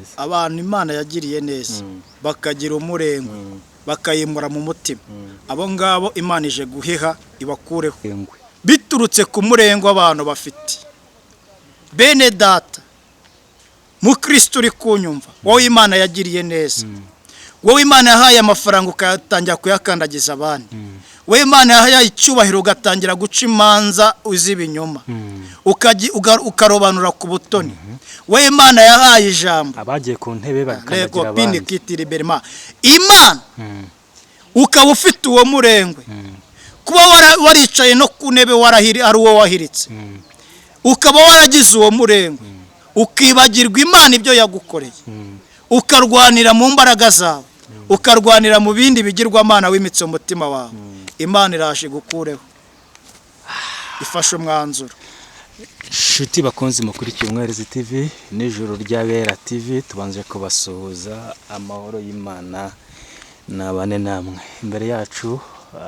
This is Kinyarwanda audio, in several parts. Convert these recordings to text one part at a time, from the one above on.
neza. Abantu Imana yagiriye neza bakagira umurengwe, bakayimura mu mutima, abo ngabo Imana ije guheha ibakureho Engwe. biturutse ku murengwe abantu bafite. Bene data, mukristo uri kunyumva, wowe Imana yagiriye neza, wowe Imana yahaye amafaranga ukayatangira kuyakandagiza abandi, wowe Imana yahaye icyubahiro ugatangira guca imanza z'ibinyoma, ukarobanura ku butoni, wowe Imana yahaye ijambo, abagiye ku ntebe bakandagira Lego pini abandi. kitiri berma Imana, ukaba ufite uwo murengwe, kuba waricaye no ku ntebe warahiri ari uwo wahiritse, ukaba waragize uwo murengwe, ukibagirwa Imana ibyo yagukoreye, ukarwanira mu mbaraga zawe, ukarwanira mu bindi bigirwamana wimitse umutima wawe, Imana iraje igukureho, ifashe umwanzuro. Nshuti bakunzi mukurikiye Umwerezi TV n'Ijoro ry'Abera TV, tubanje kubasuhuza, amahoro y'Imana nabane namwe. Imbere yacu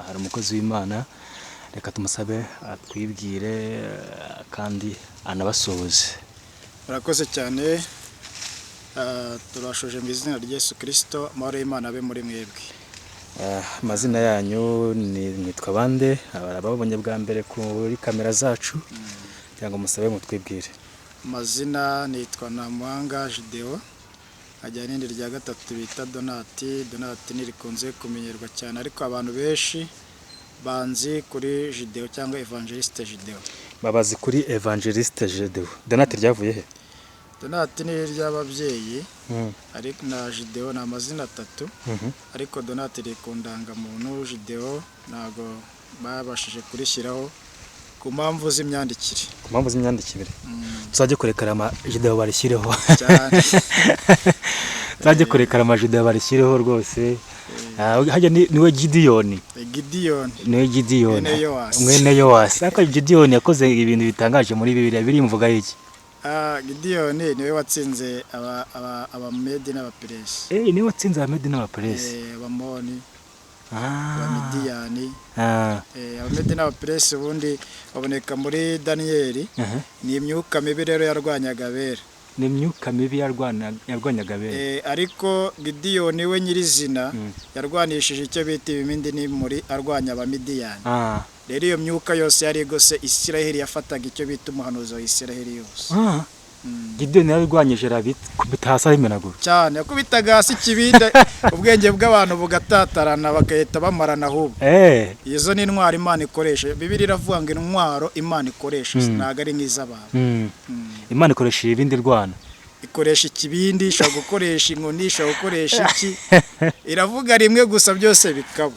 hari umukozi w'Imana, reka tumusabe atwibwire kandi anabasuhuze. Murakoze cyane. Turashoje mu izina rya Yesu Kirisito, amahoro y'Imana abe muri mwebwe. Amazina yanyu ni mwitwa bande? Ababonye bwa mbere kuri kamera zacu, kugira ngo musabe mutwibwire. Amazina nitwa Ntamuhanga Jideo, nkajya n'irindi rya gatatu bita Donati. Donati ntirikunze kumenyerwa cyane, ariko abantu benshi banzi kuri Jideo cyangwa Evangeliste Jideo. Babazi kuri Evangeliste Jideo. Donati ryavuye he? Donati ni iry'ababyeyi, ariko na Jideo ni amazina atatu, ariko Donati riri ku ndangamuntu, Jideo ntabwo babashije kurishyiraho ku mpamvu z'imyandikire. Ku mpamvu z'imyandikire. Tuzajye kurekera ama Jideo barishyireho. Cyane. Tuzajye kurekera ama Jideo barishyireho rwose. Hajya niwe Gidiyoni? Gidiyoni. Niwe Gidiyoni. Mwene Yowasi. Mwene Yowasi. Ariko Gidiyoni yakoze ibintu bitangaje muri Bibiliya, biri mvuga iki? Gidiyoni niwe watsinze Abamedi n'Abaperesi. Niwe watsinze Abamedi n'Abaperesi. Abamoni, Abamidiyani. Abamedi n'Abaperesi ubundi baboneka muri Daniyeli. Ni imyuka mibi rero yarwanyaga abera. Ni imyuka mibi yarwanyaga abera. Ariko Gidiyoni we nyirizina yarwanishije icyo bita ibimindi n'imuri, arwanya Abamidiyani. Rero iyo myuka yose yari igose Isiraheli yafataga icyo bita umuhanuzi wa Isiraheli yose. Gidiyoni yararwanyije, arabikubita hasi arimenagura. Cyane, yakubitaga hasi ikibindi, ubwenge bw'abantu bugatatarana, bagahita bamarana ahubwo. Izo ni intwaro Imana ikoresha. Bibiliya iravuga ngo intwaro Imana ikoresha ntabwo ari nk'iz'abantu. Imana ikoresha ibindi rwana. Ikoresha ikibindi, ishobora gukoresha inkoni, ishobora gukoresha iki, iravuga rimwe gusa byose bikaba.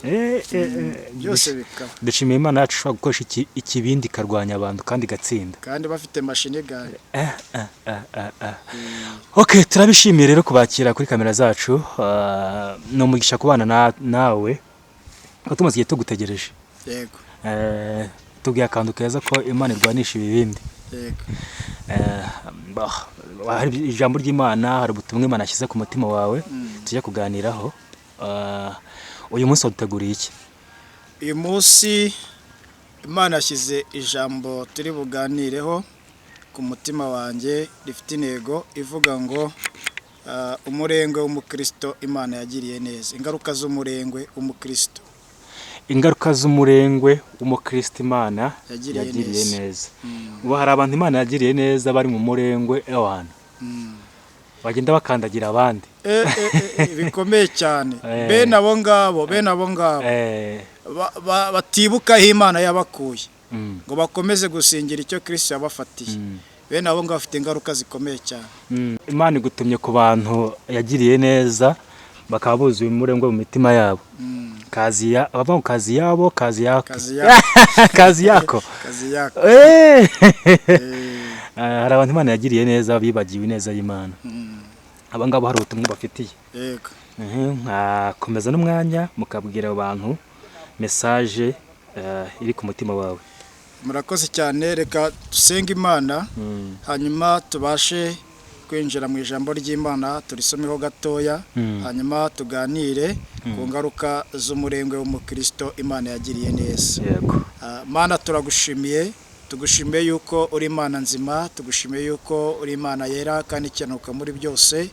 Byose bikaba. Dushimiye Imana yacu ishobora gukoresha ikibindi ikarwanya abantu kandi igatsinda. Kandi bafite mashini gare. Okay, turabishimiye rero kubakira kuri kamera zacu. Ni umugisha kubana nawe, kuko tumaze igihe tugutegereje. Yego. Tubwiye akantu keza ko Imana irwanisha ibibindi. Yego. Bah, hari ijambo ry'Imana, hari ubutumwa Imana yashyize ku mutima wawe tujya kuganiraho. Uyu munsi waduteguriye iki? Uyu munsi Imana yashyize ijambo turi buganireho ku mutima wanjye, rifite intego ivuga ngo umurengwe w'umukristo Imana yagiriye neza, ingaruka z'umurengwe w'umukristo. Ingaruka z'umurengwe w'umukristo Imana yagiriye yagiriye neza. Neza. Ubu hari abantu Imana yagiriye neza bari mu murengwe, ewana, bagenda bakandagira abandi. Bikomeye cyane. Bene abo ngabo, bene abo ngabo batibuka aho Imana yabakuye ngo bakomeze gusingira icyo Kristo yabafatiye, bene abo ngabo bafite ingaruka zikomeye cyane. Imana igutumye ku bantu yagiriye neza bakaba buzuye umurengwe mu mitima yabo. Kazi ya abavuga ngo kazi yabo, kazi yako. Kazi yako. Kazi yako. Kazi yako. Hari abantu Imana yagiriye neza bibagiwe ineza y'Imana. Aba ngabo hari ubutumwa bafitiye. Yego. Nkakomeza n'umwanya mukabwira abo bantu message iri ku mutima wawe. Murakoze cyane, reka dusenge Imana, hanyuma tubashe kwinjira mu ijambo ry'Imana, turisomeho gatoya, hanyuma tuganire ku ngaruka z'umurengwe w'umukristo Imana yagiriye neza. Yego. Mana, turagushimiye, tugushimiye yuko uri Imana nzima, tugushimiye yuko uri Imana yera kandi ikenuka muri byose.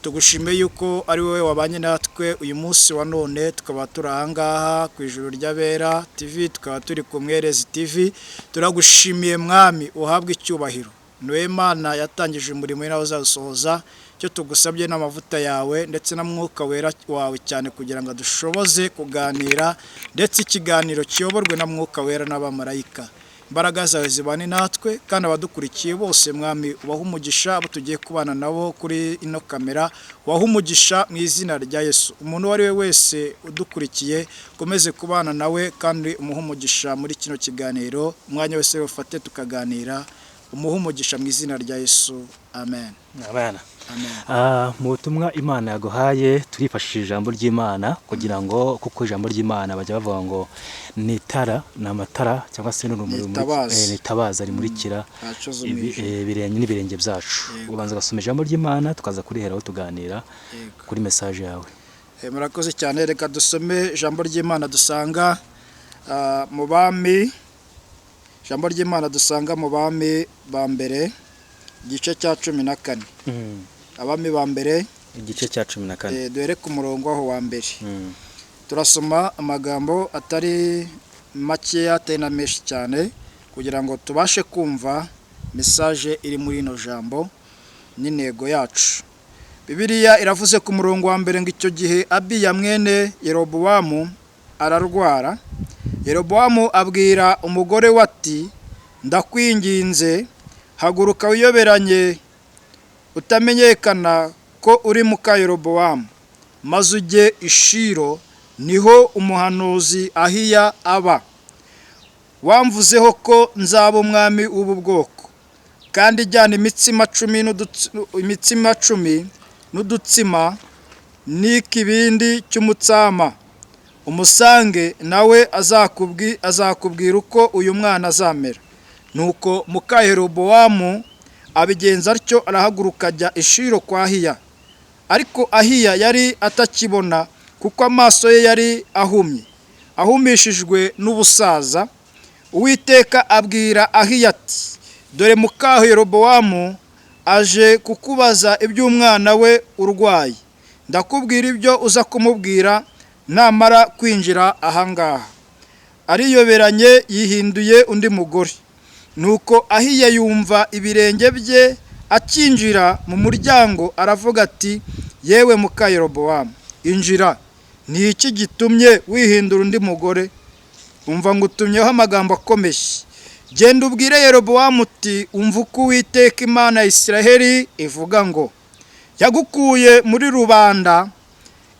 Tugushimiye yuko ari wowe wabanye natwe uyu munsi wa none, tukaba turi ahangaha ku Ijuru ry'Abera TV, tukaba turi ku Mwerezi TV. Turagushimiye Mwami, uhabwe icyubahiro. Niwe Mana yatangije umurimo, nawe uzawusohoza. Icyo tugusabye n'amavuta yawe ndetse na Mwuka Wera wawe cyane, kugira ngo dushoboze kuganira, ndetse ikiganiro kiyoborwe na Mwuka Wera n'abamarayika. Imbaraga zawe zibane natwe, kandi abadukurikiye bose, Mwami, ubahe umugisha. Abo tugiye kubana nabo kuri ino kamera, ubahe umugisha mu izina rya Yesu. Umuntu uwo ari we wese udukurikiye, ukomeze kubana nawe kandi umuhe umugisha muri kino kiganiro. Umwanya wese ufate tukaganira, umuhe umugisha mu izina rya Yesu. Amen. Amen. Amen. Mu butumwa Imana yaguhaye, turifashisha ijambo ry'Imana kugira ngo, kuko ijambo ry'Imana bajya bavuga ngo ni itara, ni amatara cyangwa se n'urumuri Ni itabaza. Ni itabaza rimurikira Ntaco zo mw'ijuru. Ibirenge n'ibirenge byacu. Ubanza ugasoma ijambo ry'Imana, tukaza kuriheraho tuganira kuri message yawe. Murakoze cyane. Reka dusome ijambo ry'Imana dusanga mu Bami, ijambo ry'Imana dusanga mu Bami ba Mbere, igice cya 14. Abami ba Mbere, Igice cya 14. Duhere ku murongo aho wa mbere. Turasoma amagambo atari makeya, atari na menshi cyane, kugira ngo tubashe kumva message iri muri ino jambo n'intego yacu. Bibiliya iravuze ku murongo wa mbere ngo: "Icyo gihe Abiya mwene Yerobowamu ararwara. Yerobowamu abwira umugore we ati: 'Ndakwinginze, haguruka wiyoberanye utamenyekana ko uri muka Yerobowamu, maze ujye i Shilo, niho umuhanuzi Ahiya aba, wamvuzeho ko nzaba umwami w'ubu bwoko. Kandi jyana imitsima 10 n'udutsima n'ikibindi cy'umutsama, umusange, nawe azakubwira uko uyu mwana azamera.' Nuko muka Yerobowamu abigenza atyo, arahaguruka ajya i Shilo kwa Ahiya. Ariko Ahiya yari atakibona, kuko amaso ye yari ahumye, ahumishijwe n'ubusaza. Uwiteka abwira Ahiya ati: 'Dore muka Yerobowamu aje kukubaza iby'umwana we urwaye. Ndakubwira ibyo uza kumubwira namara kwinjira ahangaha. Ariyoberanye, yihinduye undi mugore.' Nuko Ahiya yumva ibirenge bye akinjira mu muryango, aravuga ati: 'Yewe muka Yerobowamu, injira. Ni iki gitumye wihindura undi mugore? Umva, ngutumyeho amagambo akomeye. Genda ubwire Yerobowamu uti: 'Umva uko Uwiteka Imana ya Isiraheli ivuga ngo: Yagukuye muri rubanda,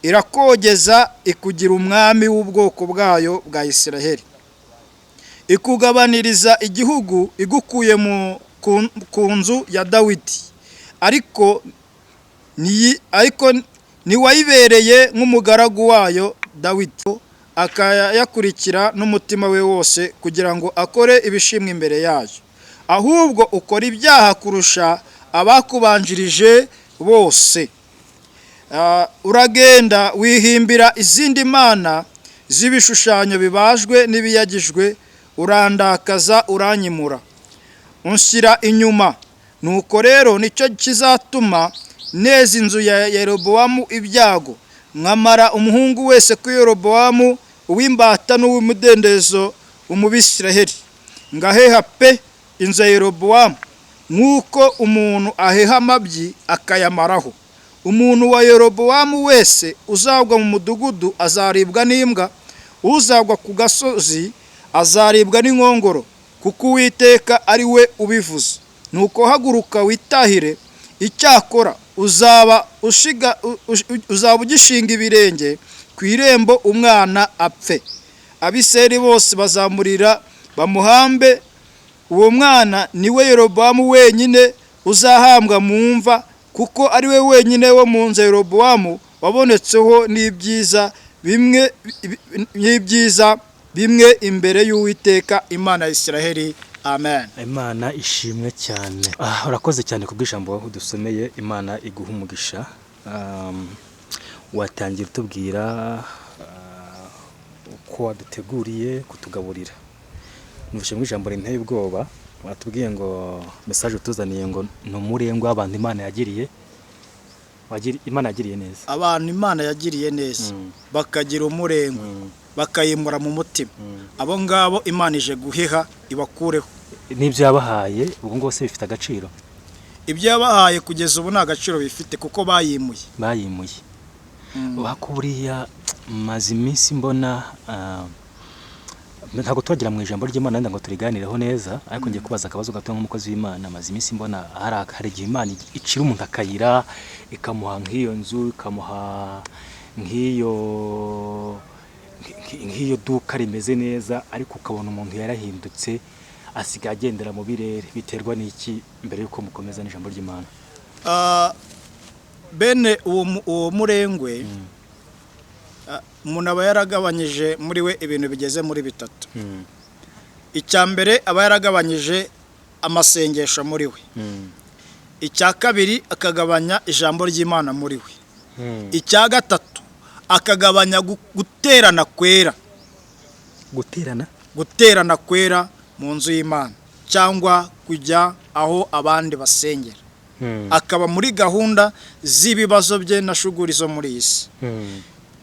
irakogeza, ikugira umwami w'ubwoko bwayo bwa Isiraheli, ikugabaniriza igihugu igukuye ku nzu ya Dawidi. Ariko ntiwayibereye nk'umugaragu wayo Dawidi, akayakurikira n'umutima we wose kugira ngo akore ibishimwa imbere yayo, ahubwo ukora ibyaha kurusha abakubanjirije bose. Uragenda wihimbira izindi mana z'ibishushanyo bibajwe n'ibiyagijwe, urandakaza, uranyimura, unshyira inyuma. Nuko rero nicyo kizatuma neza inzu ya Yerobowamu ibyago, nkamara umuhungu wese kuri Yerobowamu, uw'imbata n'uw'umudendezo umubisiraheli, ngaheha pe inzu ya Yerobowamu nk'uko umuntu aheha amabyi akayamaraho. Umuntu wa Yerobowamu wese uzagwa mu mudugudu azaribwa n'imbwa, uzagwa ku gasozi azaribwa n'inkongoro, kuko Uwiteka ari we ubivuze. Nuko haguruka witahire. Icyakora uzaba ugishinga ibirenge ku irembo, umwana apfe. Abisirayeli bose bazamurira, bamuhambe. Uwo mwana ni we Yerobowamu wenyine uzahambwa mu mva, kuko ari we wenyine wo mu nzu ya Yerobowamu wabonetseho n'ibyiza bimwe imbere y'Uwiteka Imana ya Isiraheli. Amen." Imana ishimwe cyane. Urakoze cyane kubw'ijambo udusomeye. Imana iguha umugisha. Watangira utubwira uko waduteguriye kutugaburira. Numvise mu ijambo rinteye ubwoba, watubwiye ngo message utuzaniye ngo ni umurengwe w'abantu Imana yagiriye. Imana yagiriye neza. Abantu Imana yagiriye neza bakagira umurengwe, bakayimura mu mutima, abo ngabo Imana ije guheha ibakureho. N'ibyo yabahaye ubwo ngose bifite agaciro. Ibyo yabahaye kugeza ubu nta gaciro bifite kuko bayimuye. Bayimuye. Wako buriya maze iminsi mbona, ntabwo turagira mu ijambo ry'Imana wenda ngo turiganireho neza, ariko ngiye kubaza akabazo gato nk'umukozi w'Imana. Maze iminsi mbona hari igihe Imana icira umuntu akayira, ikamuha nk'iyo nzu, ikamuha nk'iyo duka rimeze neza, ariko ukabona umuntu yarahindutse, asigaye agendera mu birere. Biterwa n'iki? Mbere y'uko mukomeza n'ijambo ry'Imana. Bene uwo murengwe, umuntu aba yaragabanyije muri we ibintu bigeze muri bitatu. Icya mbere, aba yaragabanyije amasengesho muri we. Icya kabiri, akagabanya ijambo ry'Imana muri we. Icya gatatu, akagabanya guterana kwera. Guterana? Guterana kwera mu nzu y'Imana cyangwa kujya aho abandi basengera, akaba muri gahunda z'ibibazo bye na shuguri zo muri iyi si.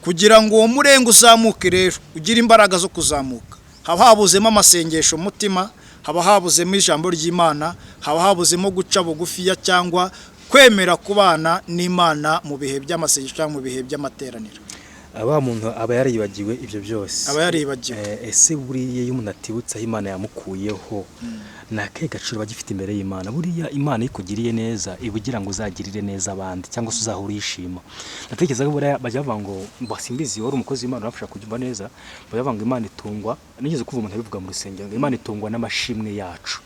Kugira ngo uwo murengo uzamuke rero, ugire imbaraga zo kuzamuka, haba habuzemo amasengesho umutima, haba habuzemo ijambo ry'Imana, haba habuzemo guca bugufiya cyangwa kwemera kubana n'Imana mu bihe by'amasengesho cyangwa mu bihe by'amateraniro. Aba muntu aba yaribagiwe ibyo byose. Aba yaribagiwe. Ese buriya iyo umuntu atibutse aho Imana yamukuyeho, ni akahe gaciro aba agifite imbere y'Imana? Buriya Imana iyo ikugiriye neza, iba igira ngo uzagirire neza abandi cyangwa se uzahore uyishima. Ndatekereza ko buriya bajya bavuga ngo, simbizi, wari umukozi w'Imana urafasha kubyumva neza, bajya bavuga ngo Imana itungwa, nigeze kumva umuntu abivuga mu rusengero, ngo Imana itungwa n'amashimwe yacu,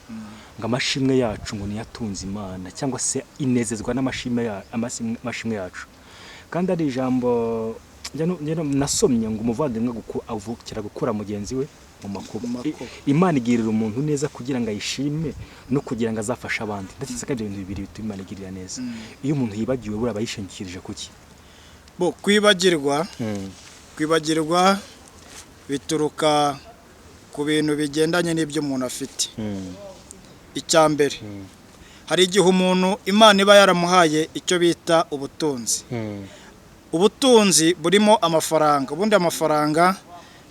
ngo amashimwe yacu ngo niyo atunze Imana, cyangwa se inezezwa n'amashimwe amashimwe yacu. Kandi ari ijambo njya nasomye ngo umuvandimwe avukira gukura mugenzi we mu makuba. Mu makuba. Imana igirira umuntu neza kugira ngo ayishime no kugira ngo azafashe abandi. Ndetse ko ibyo bintu bibiri bituma Imana igirira neza. Iyo umuntu yibagiwe, buriya aba yishingikirije kuki? Bo kwibagirwa bituruka ku bintu bigendanye n'ibyo umuntu afite. Icya mbere, hari igihe umuntu Imana iba yaramuhaye icyo bita ubutunzi. Ubutunzi burimo amafaranga. Ubundi amafaranga,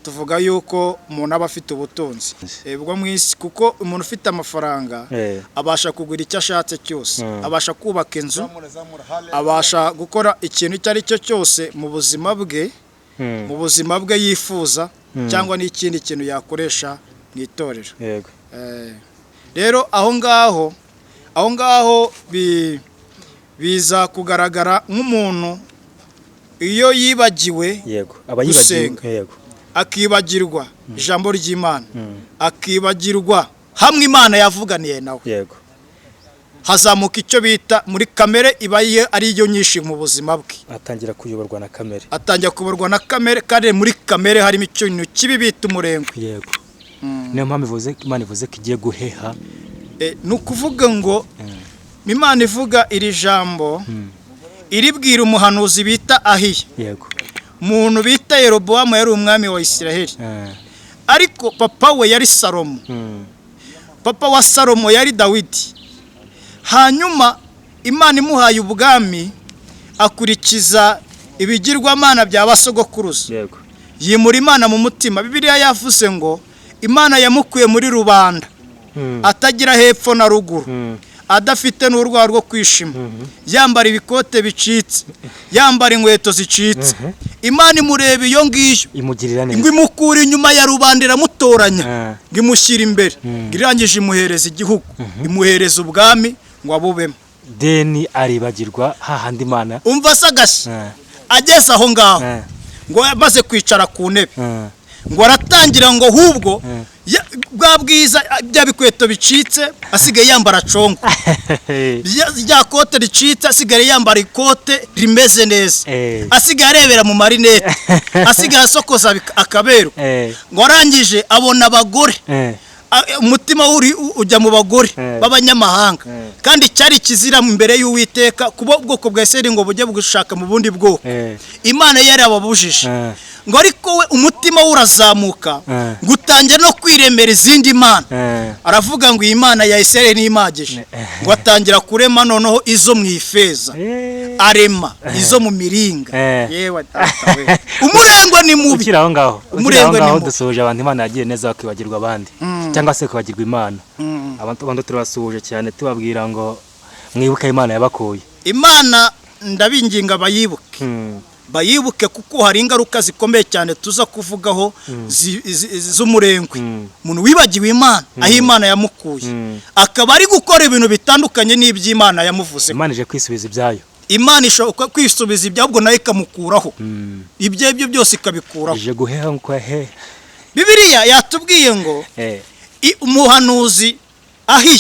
tuvuga yuko umuntu aba afite ubutunzi bwo mu isi, kuko umuntu ufite amafaranga abasha kugura icyo ashatse cyose, abasha kubaka inzu, abasha gukora ikintu icyo ari cyo cyose mu buzima bwe, mu buzima bwe yifuza, cyangwa n'ikindi kintu yakoresha mu itorero. Rero aho ngaho biza kugaragara nk'umuntu iyo yibagiwe Yego, aba yibagiwe. gusenga, akibagirwa ijambo ry'Imana, akibagirwa hamwe Imana yavuganiye nawe, hazamuka icyo bita muri kamere, iba ari yo nyinshi mu buzima bwe. Atangira kuyoborwa na kamere. Atangira kuyoborwa na kamere, kandi muri kamere harimo ikintu kibi bita umurengwe. Yego, niyo mpamvu Imana ivuze ko igiye guheha. Ni ukuvuga ngo Imana ivuga iri jambo iribwira umuhanuzi bita Ahiya. Umuntu bita Yerobowamu yari umwami wa Isiraheli, ariko papa we yari Salomo. Papa wa Salomo yari Dawidi. Hanyuma Imana imuhaye ubwami, akurikiza ibigirwamana bya basogokuruza, yimura Imana mu mutima. Bibiliya yavuze ngo Imana yamukuye muri rubanda, atagira hepfo na ruguru, adafite n'urwara rwo kwishima, yambara ibikote bicitse, yambara inkweto zicitse. Imana imureba iyo ngiyo, imugirira ngo neza, imukura inyuma ya rubanda, iramutoranya, ngo imushyira imbere, ngo irangije imuhereza igihugu, imuhereza ubwami ngo abubemo. Deni aribagirwa hahandi Imana. Umva se agashya! Ageze aho ngaho, ngo amaze kwicara ku ntebe, ngo aratangira ngo ahubwo bwa bwiza, bya bikweto bicitse asigaye yambara congo, rya kote ricitse asigaye yambara ikote rimeze neza, asigaye arebera mu marinete, asigaye asokoza akaberwa. Ngo arangije abona abagore. Umutima we ujya mu bagore b'abanyamahanga, kandi cyari kizira imbere y'Uwiteka kuba ubwoko bwa Isirayeli ngo bujye gushaka mu bundi bwoko. Imana yari yababujije. Ngo ariko we umutima we urazamuka, ngo utangira no kwiremera izindi mana. Aravuga ngo iyi Mana ya Isirayeli ntimagije. Ngo atangira kurema noneho izo mu ifeza, arema izo mu miringa. Yewe data we, umurengwe ni mubi. Ukiri aho ngaho, ukiri aho Umurengwe ni ngaho, mubi. Dusuhuje abantu Imana yagiye neza bakibagirwa abandi, cyangwa se kwibagirwa Imana. Abantu turabasuhuje cyane, tubabwira ngo mwibuke Imana yabakuye. Imana ndabinginga bayibuke, bayibuke, kuko hari ingaruka zikomeye cyane tuza kuvugaho z'umurengwe. Umuntu wibagiwe Imana, aho Imana yamukuye, akaba ari gukora ibintu bitandukanye n'iby'Imana yamuvuze. Imana ije kwisubiza ibyayo. Imana ishobora kwisubiza ibyo, ahubwo nayo ikamukuraho ibyo byo byose, ikabikuraho. Ije guheha nkuko yahehe. Bibiliya yatubwiye ngo umuhanuzi Ahiya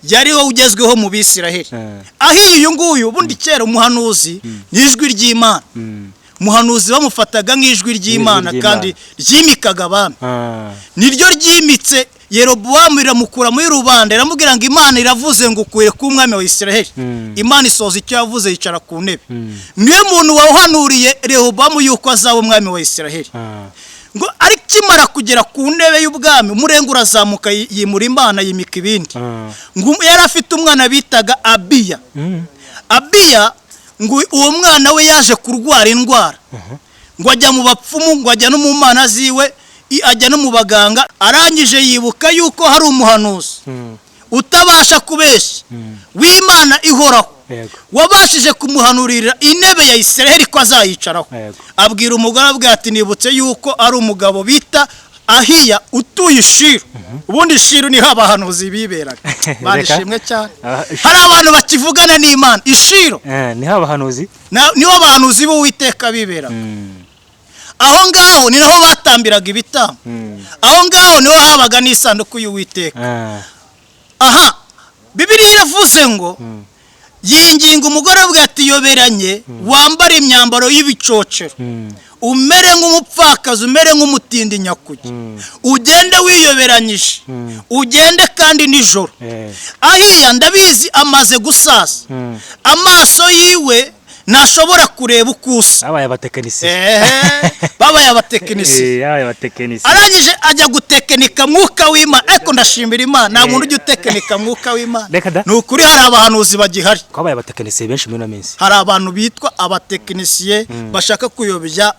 yariho ugezweho mu Bisiraheli. Ahiya uyu nguyu, ubundi kera umuhanuzi ni ijwi ry'Imana. Umuhanuzi bamufataga nk'ijwi ry'Imana, ry'Imana. kandi ryimikaga abami. Niryo ryimitse Yerobowamu, iramukura muri rubanda, iramubwira ngo Imana iravuze ngo ukwiye kuba umwami wa Isiraheli. Imana isoza icyo yavuze, yicara ku ntebe. Niwe muntu wahanuriye Rehobowamu yuko azaba umwami wa Isiraheli. Ngo arikimara kugera ku ntebe y'ubwami, umurenge urazamuka, yimura Imana, yimika ibindi. Ngo yari afite umwana bitaga Abiya. Abiya, ngo uwo mwana we yaje kurwara indwara, ngo ajya mu bapfumu, ngo ajya no mu mana ziwe, ajya no mu baganga. Arangije yibuka yuko hari umuhanuzi utabasha kubeshya w'Imana ihoraho, wabashije kumuhanurira intebe ya Isiraheli ko azayicaraho. Abwira umugore, abwira ati: "Nibutse yuko ari umugabo bita Ahiya utuye Ishiru." Ubundi Ishiru niho abahanuzi biberaga. Imana Reka. ishimwe cyane. Ah, Hari abantu bakivugana n'Imana Ishiro. Niho abahanuzi Niho abahanuzi b'Uwiteka biberaga. Aho ngaho ni naho batambiraga ibitambo. Aho ngaho niho habaga n'isanduku y'Uwiteka. Aha Bibiliya iravuze ngo yinginga umugore, avuga ati: "Yoberanye, wambare imyambaro y'ibicocero, umere nk'umupfakazi, umere nk'umutindi nyakujya, ugende wiyoberanyije, ugende kandi nijoro." Ahiya ndabizi amaze gusaza, amaso yiwe ntashobora kureba uko usa. Babaye abatekinisiye. Ehe, babaye abatekinisiye. Babaye abatekinisiye. Arangije ajya gutekinika mwuka w'Imana, ariko ndashimira Imana, nta muntu ujya utekinika mwuka w'Imana. Reka da. Ni ukuri hari abahanuzi bagihari. Twabaye abatekinisiye benshi muri ino minsi. Hari abantu bitwa abatekinisiye bashaka kuyobya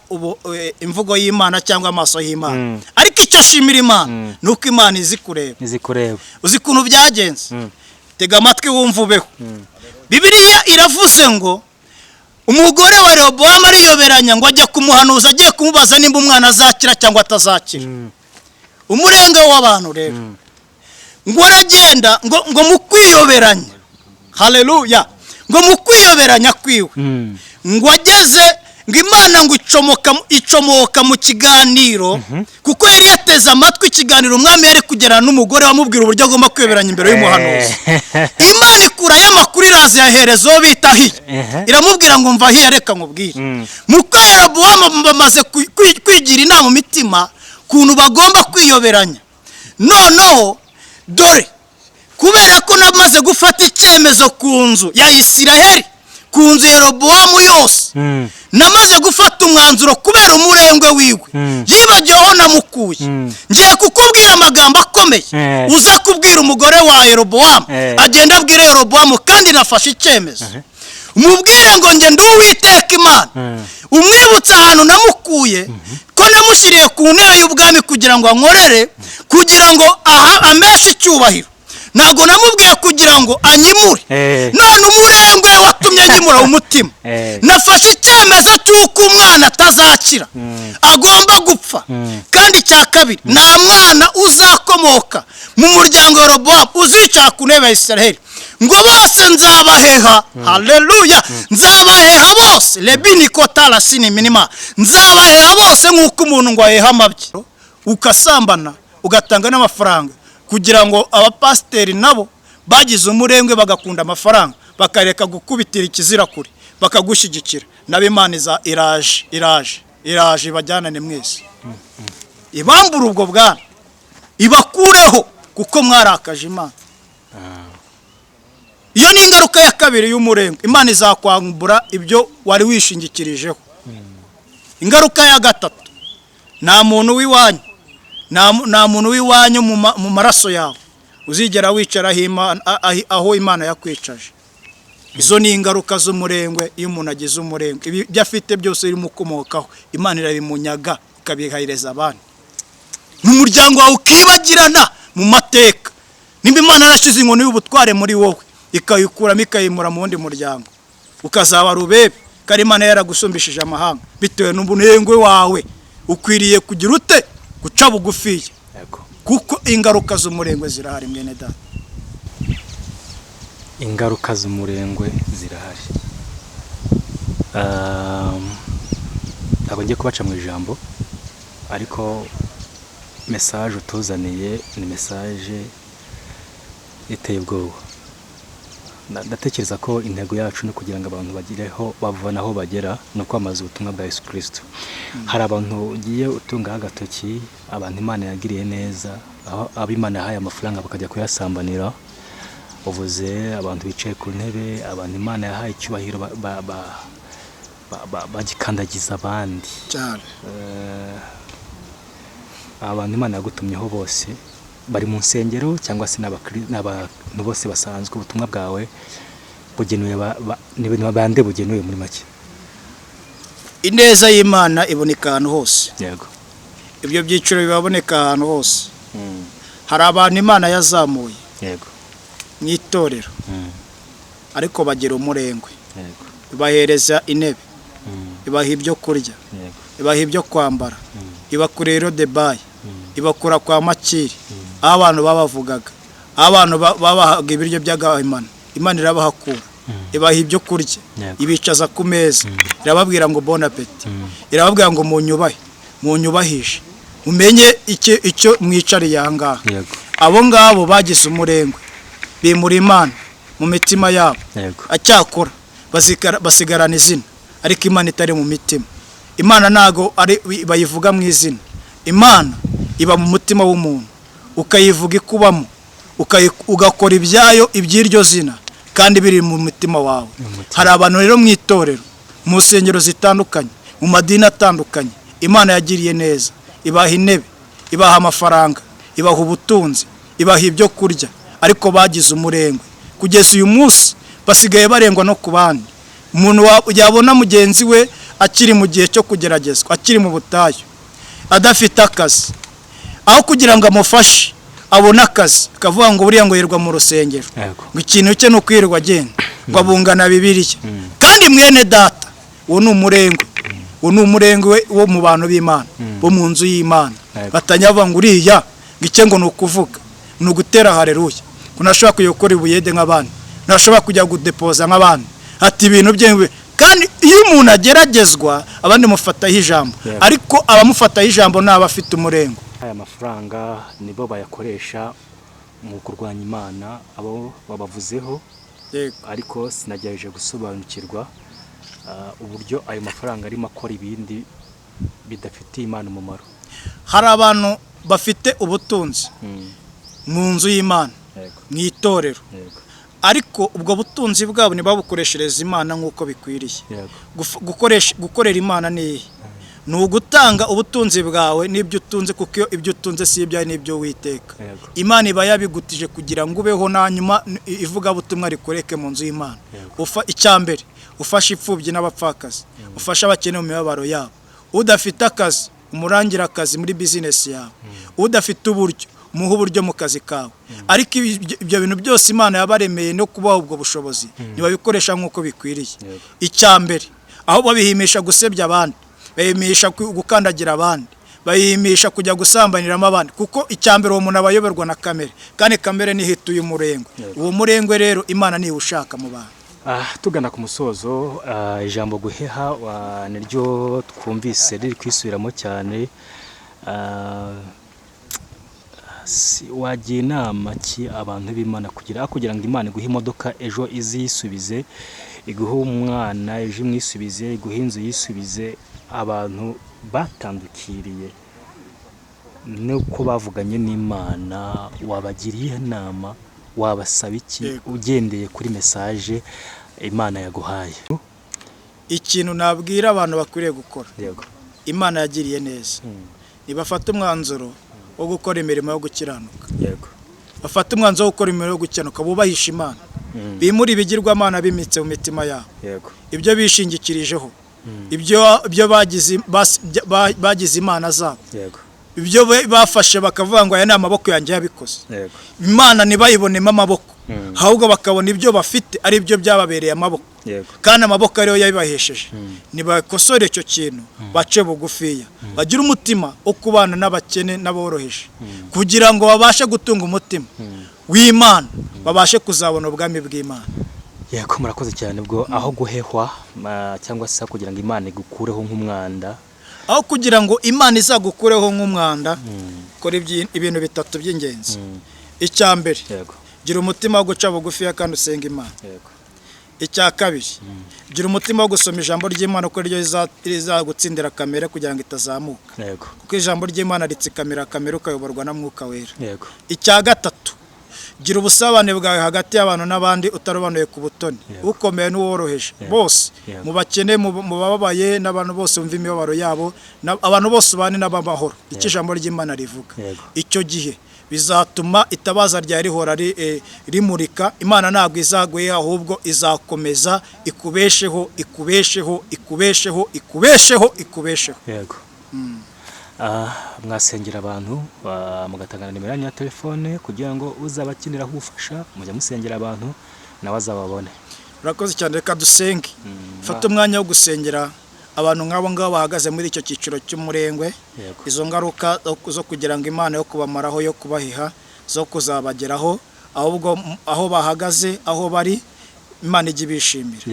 imvugo y'Imana cyangwa amaso y'Imana. Ariko icyo ashimira Imana ni uko Imana izi kureba. Izi kureba. Uzi ukuntu byagenze? Tega amatwi wumva ubeho. Bibiliya iravuze ngo umugore wa Rehobowamu ariyoberanya, ngo ajya kumuhanuza, agiye kumubaza nimba umwana azakira cyangwa atazakira. Umurenge w'abantu rero, ngo aragenda, ngo mu kwiyoberanya, haleluya, ngo mu kwiyoberanya kwiwe, ngo ageze, ngo Imana ngo icomoka mu kiganiro, kuko yari yateze amatwi ikiganiro umwami yari kugirana n'umugore, wamubwira uburyo agomba kwiyoberanya imbere y'umuhanuzi. Imana ikurayo amakuru, iraza yahereza uwo bita Ahiya. Iramubwira ngo: "Mva Ahiya, reka nkubwire." Muka Yerobowamu bamaze kwigira inama mu mitima ukuntu bagomba kwiyoberanya. "Noneho dore, kubera ko namaze gufata icyemezo ku nzu ya Isiraheli, ku nzu ya Yerobowamu yose, namaze gufata umwanzuro kubera umurengwe wiwe, yibagiwe aho namukuye, ngiye kukubwira amagambo akomeye uza kubwira umugore wa Yerobowamu. Agenda abwira Yerobowamu, kandi nafashe icyemezo. Umubwire ngo njye ndi Uwiteka Imana. Umwibutse ahantu namukuye, ko namushyiriye ku ntebe y'ubwami kugira ngo ankorere, kugira ngo aha ameshe icyubahiro. Ntabwo namubwiye kugira ngo anyimure. None umurengwe watumye anyimura umutima. Nafashe icyemezo cy'uko umwana atazakira, agomba gupfa. Kandi icya kabiri, nta mwana uzakomoka mu muryango wa Robowamu uzicara ku ntebe ya Isiraheli, ngo bose nzabaheha. Haleluya, nzabaheha bose, lebini kotarasini minima, nzabaheha bose nk'uko umuntu ngo aheha amabyi." Ugasambana, ugatanga n'amafaranga kugira ngo abapasiteri nabo bagize umurengwe, bagakunda amafaranga, bakareka gukubitira ikizira kure, bakagushyigikira nabo. Imana iza iraje, iraje, iraje ibajyanane mwese, ibambure ubwo bwana, ibakureho. Kuko mwarakaje Imana. Iyo ni ingaruka ya kabiri y'umurengwe. Imana izakwambura ibyo wari wishingikirijeho. Ingaruka ya gatatu, nta muntu w'iwanyu, nta muntu w'iwanyu mu maraso yawe uzigera wicara aho Imana yakwicaje. Izo ni ingaruka z'umurengwe. Iyo umuntu agize umurengwe, ibyo afite byose bimukomokaho Imana irabimunyaga, ikabihahereza abandi. Mu muryango wawe ukibagirana mu mateka. Nimba Imana yarashyize inkoni y'ubutware muri wowe, ikayikuramo, ikayimura mu wundi muryango, ukazaba rubebe, kandi Imana yaragusumbishije amahanga, bitewe n'umurengwe wawe, ukwiriye kugira ute? Guca bugufiya. Kuko ingaruka z'umurengwe zirahari, mwene data. Ingaruka z'umurengwe zirahari. Ntabwo ngiye kubaca mu ijambo, ariko message utuzaniye ni message iteye ubwoba. Ndatekereza ko intego yacu ni ukugira ngo abantu bagireho bavana aho bagera, ni ukwamamaza ubutumwa bwa Yesu Kirisito. Hari abantu ugiye utungaho agatoki, abantu Imana yagiriye neza, aho abo Imana yahaye amafaranga bakajya kuyasambanira. Uvuze abantu bicaye ku ntebe, abantu Imana yahaye icyubahiro bagikandagiza abandi. Cyane. Abantu Imana yagutumyeho bose bari mu nsengero cyangwa se n'abantu bose basanzwe, ubutumwa bwawe bugenewe ni bande bugenewe muri make? Ineza y'Imana iboneka ahantu hose. Ibyo byiciro bibaboneka ahantu hose. Hari abantu Imana yazamuye mu itorero, ariko bagira umurengwe. Ibahereza intebe, ibaha ibyo kurya, ibaha ibyo kwambara, ibakura Lodebayi, ibakura kwa Makiri, aho abantu babavugaga, aho abantu babahaga ibiryo by'agahimano. Imana irabahakura, ibaha ibyo kurya, ibicaza ku meza, irababwira ngo bon appétit, irababwira ngo munyubahe, munyubahishe, mumenye icyo mwicariye aha ngaha. Abo ngabo bagize umurengwe, bimura Imana mu mitima yabo. Acyakora basigarana izina, ariko Imana itari mu mitima. Imana ntago ari bayivuga mu izina. Imana iba mu mutima w'umuntu, ukayivuga ikubamo, ugakora ibyayo, iby'iryo zina, kandi biri mu mutima wawe. Hari abantu rero mu itorero, mu nsengero zitandukanye, mu madini atandukanye, Imana yagiriye neza, ibaha intebe, ibaha amafaranga, ibaha ubutunzi, ibaha ibyo kurya, ariko bagize umurengwe. Kugeza uyu munsi basigaye barengwa no ku bandi. Umuntu yabona mugenzi we akiri mu gihe cyo kugeragezwa, akiri mu butayu, adafite akazi, aho kugira ngo amufashe abone akazi, akavuga ngo buriya ngo yirirwa mu rusengero, ngo ikintu cye ni ukwirirwa agenda, ngo abungana Bibiliya. Kandi mwene data, uwo ni umurengwe. Uwo ni umurengwe wo mu bantu b'Imana, bo mu nzu y'Imana. Batangira bavuga ngo uriya ngo icye ngo ni ukuvuga, ni ugutera hareruya, ngo ntashobora kujya gukora ibuyede nk'abandi, ntashobora kujya gudepoza nk'abandi, ati ibintu bye. Kandi iyo umuntu ageragezwa, abandi mufataho ijambo, ariko abamufataho ijambo ni abafite umurengo. Aya mafaranga nibo bayakoresha mu kurwanya Imana, abo babavuzeho. Ariko sinagerageje gusobanukirwa uburyo ayo mafaranga arimo akora ibindi bidafitiye Imana umumaro. Hari abantu bafite ubutunzi mu nzu y'Imana, mu itorero, ariko ubwo butunzi bwabo ntibabukoreshereze Imana nk'uko bikwiriye. Gukorera Imana ni iyihe? Ni ugutanga ubutunzi bwawe n'ibyo utunze, kuko iyo ibyo utunze si ibyawe, n'ibyo Witeka. Imana iba yabigutije kugira ngo ubeho, na nyuma ivugabutumwa rikoreke mu nzu y'Imana. Icya mbere, ufashe imfubyi n'abapfakazi, ufashe abakene mu mibabaro yabo. Udafite akazi, umurangira akazi muri bizinesi yawe. Udafite uburyo, umuhe uburyo mu kazi kawe. Ariko ibyo bintu byose Imana yabaremeye no kubaha ubwo bushobozi, ntibabikoresha nk'uko bikwiriye. Icya mbere, aho babihimisha gusebya abandi, bahimisha gukandagira abandi, bahimisha kujya gusambaniramo abandi. Kuko icya mbere, uwo muntu aba ayoberwa na kamere, kandi kamere niho ituye umurengwe. Uwo murengwe rero Imana niwe ushaka mu bantu. Tugana ku musozo, ijambo guheha niryo twumvise riri kwisubiramo cyane. Wagira inama ki abantu b'Imana kugira ngo Imana iguhe imodoka ejo iziyisubize, iguhe umwana ejo imwisubize, iguhe inzu yisubize, abantu batandukiriye Nuko bavuganye n'Imana, wabagiriye inama, wabasaba iki Yego. ugendeye kuri message Imana yaguhaye? Ikintu nabwira abantu bakwiriye gukora, Imana yagiriye neza, nibafate umwanzuro wo gukora imirimo yo gukiranuka. Bafate umwanzuro wo gukora imirimo yo gukiranuka, bubahisha Imana, bimure ibigirwamana bimitse mu mitima yabo, ibyo bishingikirijeho, ibyo bagize imana zabo, ibyo bafashe bakavuga ngo aya ni amaboko yanjye yabikoze. Imana ntibayibonemo amaboko, ahubwo bakabona ibyo bafite ari byo byababereye amaboko, kandi amaboko ariyo yabibahesheje. Ntibakosore icyo kintu, bace bugufiya, bagire umutima wo kubana n'abakene n'aboroheje, kugira ngo babashe gutunga umutima w'Imana, babashe kuzabona ubwami bw'Imana. Yego, murakoze cyane. Ubwo aho guhehwa cyangwa se kugira ngo Imana igukureho nk'umwanda, Aho kugira ngo Imana izagukureho nk'umwanda, kora ibintu bitatu by'ingenzi. Icya mbere, gira umutima wo guca bugufiya kandi usenga Imana. Icya kabiri, gira umutima wo gusoma ijambo ry'Imana, kuko ryo rizagutsindira kamere kugira ngo itazamuka, kuko ijambo ry'Imana ritsikamira kamere, ukayoborwa na Mwuka Wera. Icya gatatu, gira ubusabane bwawe hagati y'abantu n'abandi utarobanuye ku butoni, ukomeye n'uworoheje bose, mu bakene, mu bababaye, n'abantu bose bumva imibabaro yabo, abantu bose ubane n'abamahoro, icyo ijambo ry'Imana rivuga. Icyo gihe bizatuma itabaza rya rihora rimurika. Imana ntabwo izaguye, ahubwo izakomeza ikubesheho, ikubesheho, ikubesheho, ikubesheho, ikubesheho. Yego. Mwasengera abantu, mugatanga na nimero yanyu ya telefone kugira ngo uzabakeneraho ubufasha, mujya musengera abantu nawe azababone. Urakoze cyane. Reka dusenge. Fata umwanya wo gusengera abantu nk'abo ngabo bahagaze muri icyo cyiciro cy'umurengwe, izo ngaruka zo kugira ngo Imana yo kubamaraho, yo kubahiha, zo kuzabageraho, ahubwo aho bahagaze, aho bari, Imana ijye ibishimira.